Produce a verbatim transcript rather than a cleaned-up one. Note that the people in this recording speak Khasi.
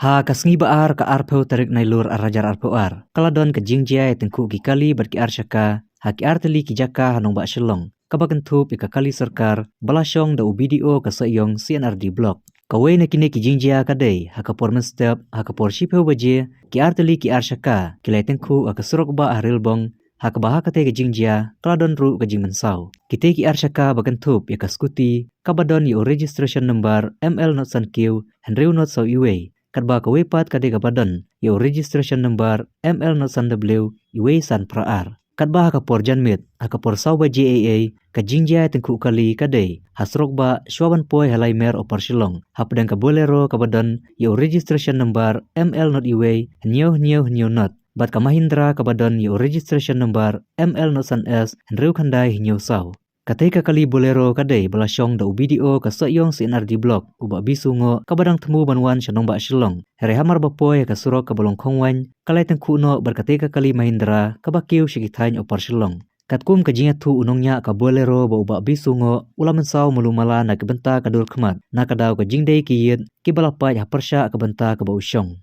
Ha ka sngi ba ar ka arphew tarik Nailur arhajar arphew ar, ka la don ka jingjia ïatyngkhuh ki kali bad ki arshaka ha ki artylli ki jaka ha nongbah Shillong, kaba kynthup ïa ka kali sorkar ba la shong da u B D O ka Sohiong C and R D Block. Kawei na kine ki jingjia ka dei ha ka por mynstep, ha ka por shiphew baje, ki artylli ki arshaka ki la ïatyngkhuh ha ka surok bah ha Rilbong, ha kaba ha katei ka jingjia ka la don ruh ka jingmynsaw. Kitei ki arshaka ba kynthup ïa ka scooty kaba don ïa u registration number M L not san kiew hynriew not saw iwei, katba kawei pat ka dei kaba don ïa u registration number M L not san W iwei san phra ar. Katba ha ka por janmiet, ha ka por saw baje eiei, ka jingjia ïatyngkhuh kali ka dei ha surok bah shwa ban poi ha Laimer Upper Shillong, hapdeng ka Bolero kaba don ïa u registration number M L not iwei hynñiew hynñiew hynñiew not bad ka Mahindra kaba don ïa u registration number M L not san S hynriew khyndai hynñiew saw. Katei ka kali Bolero ka dei ba la shong da u B D O ka Sohiong C and R D Block, u Bah Bisu Ngoh, kaba dang thmu ban wan sha nongbah Shillong. Hynrei hamar ba poi ha ka surok kaba long khongwaiñ, ka la ïatyngkhuh noh bad katei ka kali Mahindra kaba kiew sha ki thaiñ Upper Shillong. Katkum ka jingïathuh u nongñiah ka Bolero bad u Bah Bisu Ngoh, u la mynsaw malu mala na ki bynta ka dur khmat, na ka daw ka jingdei ki ïit kiba la pait ha pyrshah ka bynta kaba u shong.